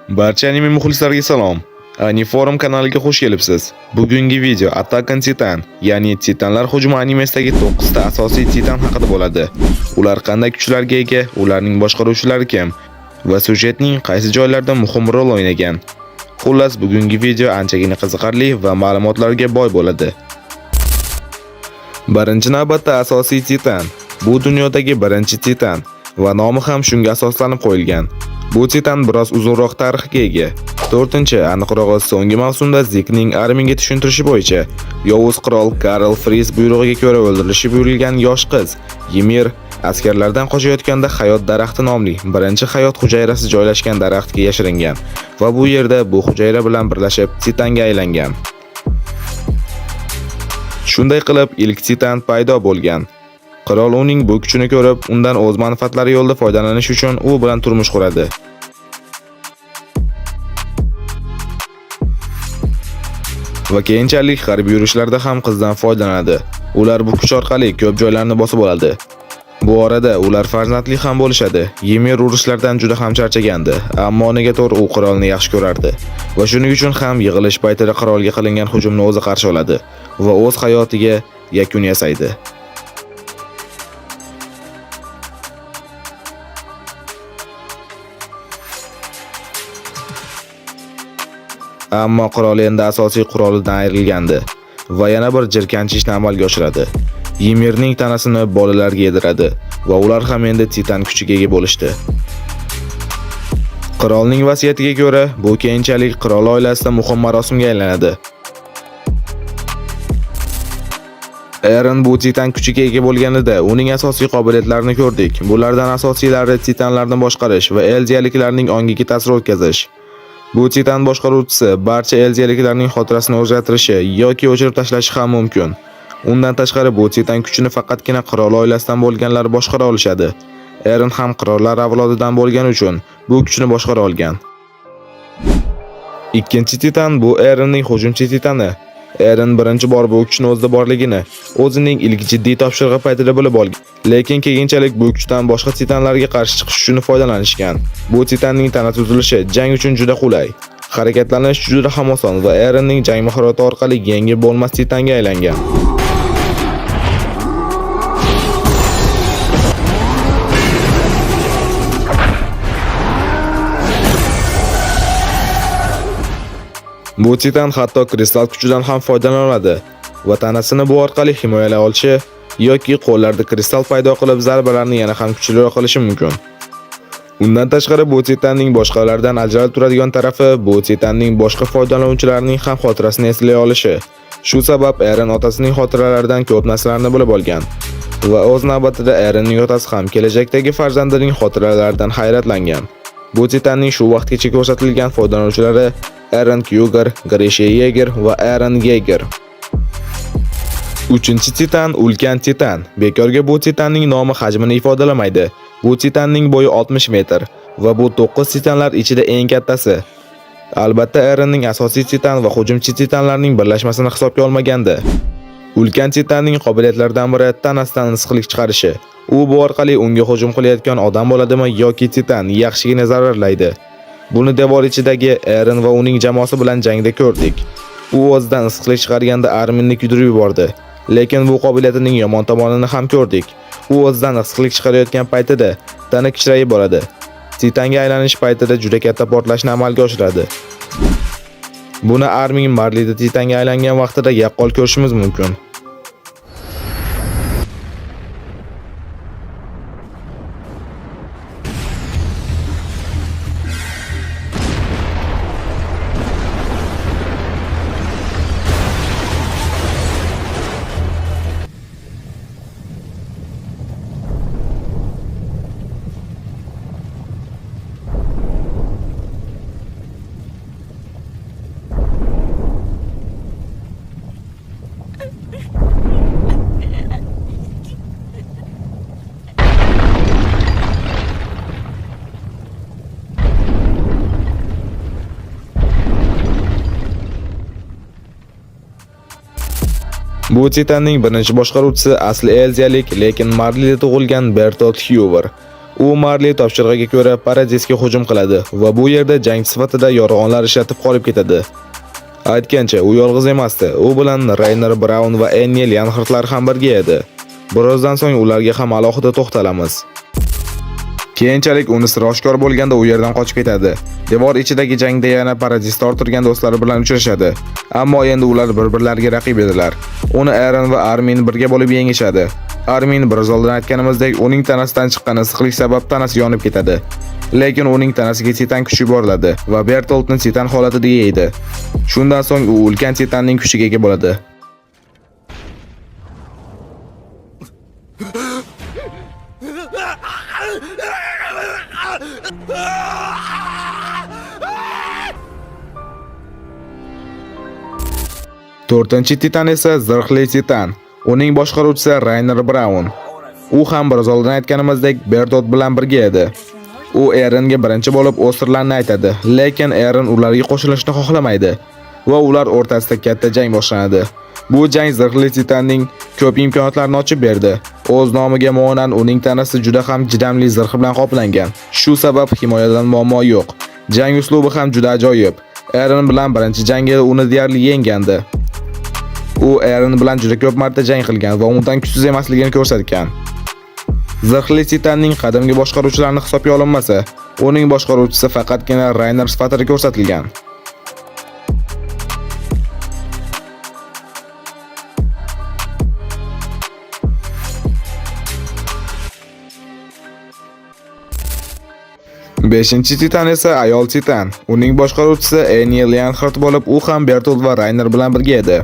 Barcha anime muxlislariga salom. Aniforum kanaliga xush kelibsiz. Bugungi video Attack on Titan, ya'ni Titanlar hujumi animesidagi 9 ta asosiy titan haqida bo'ladi. Ular qanday kuchlarga ega, ularning boshqaruvchilari kim va syujetning qaysi joylarda muhim rol o'ynagan. Xullas, bugungi video anchagina qiziqarli va ma'lumotlarga boy bo'ladi. Birinchi navbatda asosiy titan. Bu dunyodagi birinchi titan va nomi ham shunga asoslanib qo'yilgan. Bu titan biroz uzunroq tarixga ega. 4-chi, aniqrog'i so'nggi mavsumda Zikning Arminga tushuntirishi bo'yicha yovuz qirol Karl Friz buyrug'iga ko'ra o'ldirilishi buyurilgan yosh qiz Ymir askarlardan qochayotganda hayot daraxti nomli birinchi hayot hujayrasi joylashgan daraxtga yashiringan va bu yerda bu hujayra bilan birlashib titanga aylangan. Shunday qilib ilk titan paydo bo'lgan. Qirol uning bu kuchini ko'rib, undan o'z manfaatlari yo'lida foydalanish uchun u bilan turmush quradi. Va keyinchalik harbiy yurishlarda ham qizdan foydalanadi. Ular bu kuch orqali ko'p joylarni bosib oladi. Bu orada ular farzandli ham bo'lishadi. Ymir urushlardan juda ham charchagandi, ammo negadir u qirolni yaxshi ko'rardi. Va shuning uchun ham yig'ilish paytida qirolga qilingan hujumni o'zi qarshi oladi va o'z hayotiga yakun yasaydi. Ammo qirol endi asosiy qurolidan ayrilgandi va yana bir jirkanch ishni amalga oshiradi. Ymirning tanasini bolalarga yediradi va ular ham endi titan kuchiga ega bo'lishdi. Qirolning vasiyatiga ko'ra, bu keyinchalik qirol oilasida muhim marosimga aylanadi. Eren bu titan kuchiga ega bo'lganida uning asosiy qobiliyatlarini ko'rdik. Bulardan asosiylari titanlarni boshqarish va elziyaliklarning ongiga ta'sir o'tkazish. Bu titan boshqaruvchisi barcha elziyaliklarning xotirasini o'zgartirishi yoki o'chirib tashlashi ham mumkin. Undan tashqari bu titan kuchini faqatgina qirol oilasidan bo'lganlar boshqara olishadi. Eren ham qirollar avlodidan bo'lgani uchun bu kuchni boshqara olgan. Ikkinchi titan bu Erenning hujumchi titani. Eren birinchi bor bu kuchni o'zida borligini o'zining ilk jiddiy topshirig'i paytida bilib olgan. Lekin keyinchalik bu kuchdan boshqa titanlarga qarshi chiqish uchun foydalanishgan. Bu titanning tana tuzilishi jang uchun juda qulay. Harakatlanish juda ham oson va Erenning jang mahorati orqali yengib bo'lmas titanga aylangan. Bu titan hatto kristal kuchidan ham foydalana oladi va tanasini bu orqali himoyalay olishi yoki qo'llarida kristal paydo qilib zarbalarni yana ham kuchliroq qilishi mumkin. Undan tashqari bu titanning boshqalardan ajralib turadigan tarafi bu titanning boshqa foydalanuvchilarning ham xotirasini eslay olishi. Shu sabab Eren otasining xotiralaridan ko'p narsalarni bilib olgan va o'z navbatida Erenning otasi ham kelajakdagi farzandining xotiralaridan hayratlangan. Bu titanning shu vaqtgacha ko'rsatilgan foydalanuvchilari Eren Kyuger, Grisha Yeger va Eren Yeger. Uchinchi titan ulkan titan. Bekorga bu titanning nomi hajmini ifodalamaydi. Bu titanning bo'yi 60 metr va bu 9 titanlar ichida eng kattasi. Albatta Erenning asosiy titan va hujumchi titanlarning birlashmasini hisobga olmaganda. Ulkan titanning qobiliyatlaridan biri tanasidan issiqlik chiqarishi. U bu orqali unga hujum qilayotgan odam bo'ladimi yoki titan yaxshigina zararlaydi. Buni devor ichidagi Eren va uning jamoasi bilan jangda ko'rdik. U o'zidan issiqlik chiqarganda Arminni kuydirib yubordi. Lekin bu qobiliyatining yomon tomonini ham ko'rdik. U o'zidan issiqlik chiqarayotgan paytida tana kichrayib boradi. Titanga aylanish paytida juda katta portlashni amalga oshiradi. Buni Armin Marlida Titanga aylangan vaqtida yaqqol ko'rishimiz mumkin. Bu Titanning birinchi boshqaruvchisi asli elziyalik, lekin Marlida tug'ilgan Bertolt Hoover. U Marli topshirig'iga ko'ra Paradisga hujum qiladi va bu yerda jangchi sifatida yolg'onlar ishlatib qolib ketadi. Aytgancha, u yolg'iz emasdi. U bilan Rayner Braun va Enni Leonhardlar ham birga edi. Birozdan so'ng ularga ham alohida to'xtalamiz. Keyinchalik uni siri oshkor bo'lganda u yerdan qochib ketadi. Devor ichidagi jangda yana Paradisda orttirgan do'stlari bilan uchrashadi. Ammo endi ular bir-birlariga raqib edilar. Uni Eren va Armin birga bo'lib yengishadi. Armin biroz oldin aytganimizdek, uning tanasidan chiqqan issiqlik sabab tanasi yonib ketadi. Lekin uning tanasiga titan kuchi yuboriladi va Bertoltni titan holatida yeydi. Shundan so'ng u ulkan titanning kuchiga ega bo'ladi. To'rtinchi titan esa zirhli titan. Uning boshqaruvchisi Rayner Braun. U ham biroz oldin aytganimizdek Bertolt bilan birga edi. U Erenga birinchi bo'lib o'z sirlarini aytadi, lekin Eren ularga qo'shilishni xohlamaydi va ular o'rtasida katta jang boshlanadi. Bu jang zirhli titanning ko'p imkoniyatlarini ochib berdi. O'z nomiga muonan uning tanasi juda ham chidamli zirh bilan qoplangan. Shu sabab himoyadan muammo yo'q. Jang uslubi ham juda ajoyib. Eren bilan birinchi jangida uni deyarli yengandi. U Eren bilan juda ko'p marta jang qilgan va undan kuchsiz emasligini ko'rsatgan. Zirhli Titanning qadimgi boshqaruvchilarini hisobga olinmasa, uning boshqaruvchisi faqatgina Rayner sifatida ko'rsatilgan. Beshinchi Titan esa ayol Titan. Uning boshqaruvchisi Enni Leonhard bo'lib, u ham Bertolt va Rayner bilan birga edi.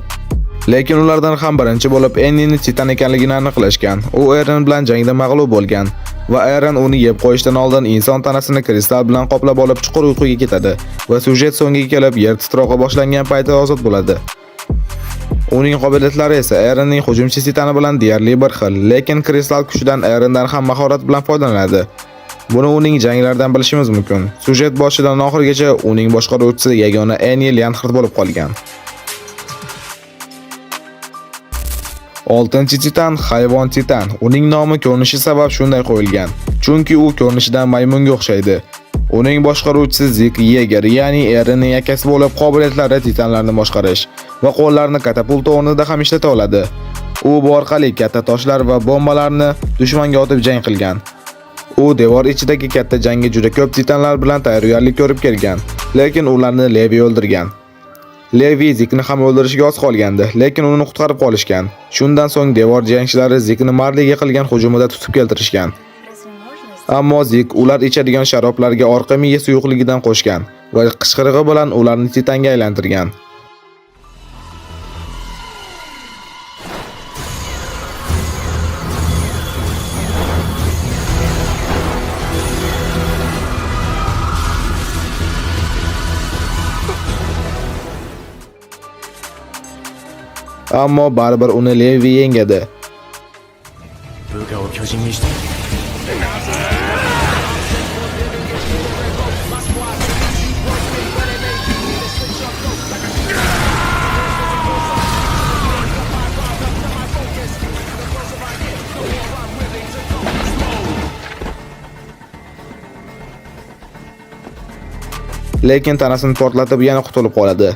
Lekin ulardan ham birinchi bo'lib Ennini Titan ekanligini aniqlashgan. U Eren bilan jangda mag'lub bo'lgan va Eren uni yeb qo'yishdan oldin inson tanasini kristal bilan qoplab olib chuqur uyquga ketadi va syujet so'ngiga kelib yer titrog'i boshlangan paytda ozod bo'ladi. Uning qobiliyatlari esa Erenning hujumchi titani bilan deyarli bir xil, lekin kristal kuchidan Erendan ham mahorat bilan foydalanadi. Buni uning janglaridan bilishimiz mumkin. Syujet boshidan oxirigacha uning boshqaruvchisi yagona Enni Leonhard bo'lib qolgan. Oltinchi titan hayvon titan. Uning nomi ko'rinishi sabab shunday qo'yilgan. Chunki u ko'rinishidan maymunga o'xshaydi. Uning boshqaruvchisi Zik Yeger, ya'ni Erenning akasi bo'lib, qobiliyatlari titanlarni boshqarish va qo'llarini katapulta o'rnida ham ishlata oladi. U bu orqali katta toshlar va bombalarni dushmanga otib jang qilgan. U devor ichidagi katta jangga juda ko'p titanlar bilan tayyorgarlik ko'rib kelgan, lekin ularni Levi o'ldirgan. Levi Zikni ham o'ldirishga oz qolgandi, lekin uni qutqarib qolishgan. Shundan so'ng devor jangchilari Zikni Marliga qilgan hujumida tutib keltirishgan. Разве можно Ammo Zik ular ichadigan sharoblarga orqa miya suyuqligidan qo'shgan va qichqirig'i bilan ularni titanga aylantirgan. Ammo baribir uni Levi yengadi. 部下を巨人にして Lekin tanasini portlatib yana qutulib qoladi.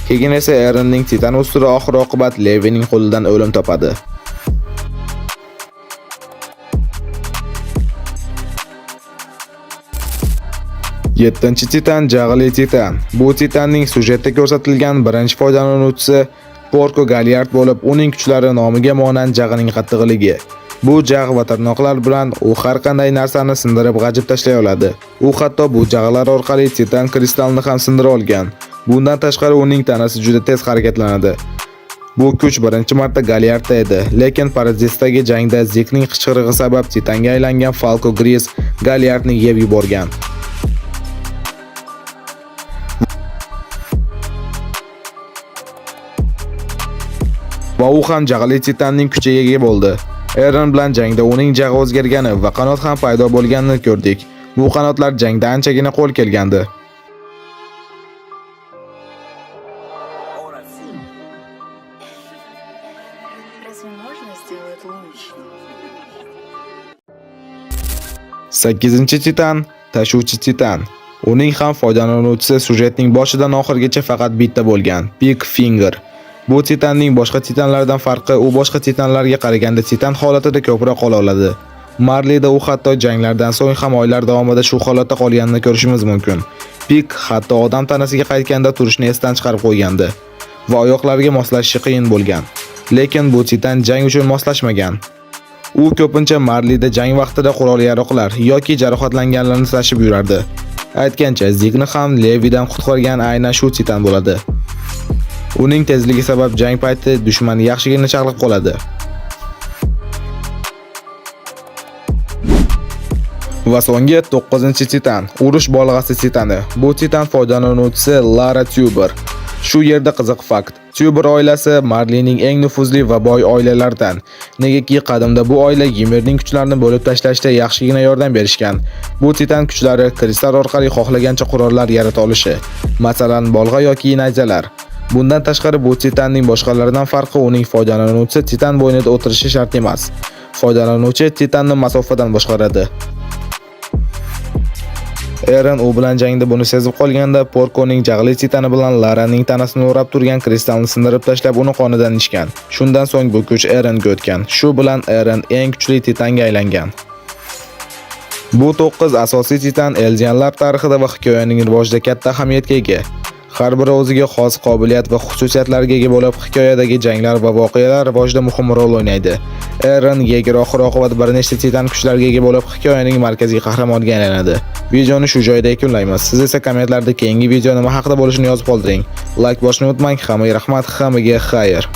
Keyin esa Erenning Titan ustida oxir oqibat Levining qo'lidan o'lim topadi. Yettinchi Titan jag'li Titan. Bu Titanning syujetda ko'rsatilgan birinchi foydalanuvchisi Porco Galyard bo'lib, uning kuchlari nomiga monand jag'ining qattiqligi. Bu jag' va tirnoqlar bilan u har qanday narsani sindirib g'ajib tashlay oladi. U hatto bu jag'lar orqali Titan kristalni ham sindira olgan. Bundan tashqari uning tanasi juda tez harakatlanadi. Bu kuch birinchi marta Galyardda edi, lekin Paradisdagi jangda Zikning qichqirig'i sabab Titanga aylangan Falco Gris Galyardni yeb yuborgan. Va u ham jag'li Titanning kuchiga ega bo'ldi. Eren bilan jangda uning jag'i o'zgargani va qanot ham paydo bo'lganini ko'rdik. Bu qanotlar jangda anchagina qo'l kelgandi. Разве можно сделать лучше? 8-titan tashuvchi titan. Uning ham foydalanuvchisi syujetning boshidan oxirigacha faqat bitta bo'lgan Pig Finger. Bu titanning boshqa titanlardan farqi, u boshqa titanlarga qaraganda titan holatida ko'proq qola oladi. Marlida u hatto janglardan so'ng ham oylar davomida shu holatda qolganini ko'rishimiz mumkin. Pig hatto odam tanasiga qaytganda turishni esdan chiqarib qo'ygandi va oyoqlariga moslashishi qiyin bo'lgan. Lekin bu titan jang uchun moslashmagan. U ko'pincha Marlida jang vaqtida qurol-yaroqlar yoki jarohatlanganlarni tashib yurardi. Aytgancha, Zikni ham Levidan qutqargan aynan shu titan bo'ladi. Uning tezligi sabab jang payti dushman yaxshigina chaqlib qoladi. Va so'nggi 9-titan, urush bolg'asi titani. Bu titan foydalanuvchisi Lara Tuber. Shu yerda qiziq fakt. Tuber oilasi Marlining eng nufuzli va boy oilalaridan. Negaki qadimda bu oila Ymirning kuchlarini bo'lib tashlashda yaxshigina yordam berishgan. Bu titan kuchlari kristal orqali xohlagancha qurollar yarata olishi. Masalan, bolg'a yoki nayzalar. Bundan tashqari bu titanning boshqalardan farqi uning foydalanuvchisi titan bo'ynida o'tirishi shart emas. Foydalanuvchi titanni masofadan boshqaradi. Eren u bilan jangda buni sezib qolganda Porkoning jag'li titani bilan Laraning tanasini o'rab turgan kristalni sindirib tashlab uni qonidan ichgan. Shundan so'ng bu kuch Erenga o'tgan. Shu bilan Eren eng kuchli titanga aylangan. Bu 9 asosiy titan Eldianlar tarixida va hikoyaning rivojida katta ahamiyatga ega. Har biri o'ziga xos qobiliyat va xususiyatlarga ega bo'lib, hikoyadagi janglar va voqealar rivojida muhim rol o'ynaydi. Eren Yeger oxir-oqibat bir nechta titan kuchlarga ega bo'lib, hikoyaning markaziy qahramoniga aylanadi. Videoni shu joyda yakunlaymiz. Siz esa kommentlarda keyingi video nima haqida bo'lishini yozib qoldiring. Like bosishni unutmang. Hammaga rahmat, hammaga xayr.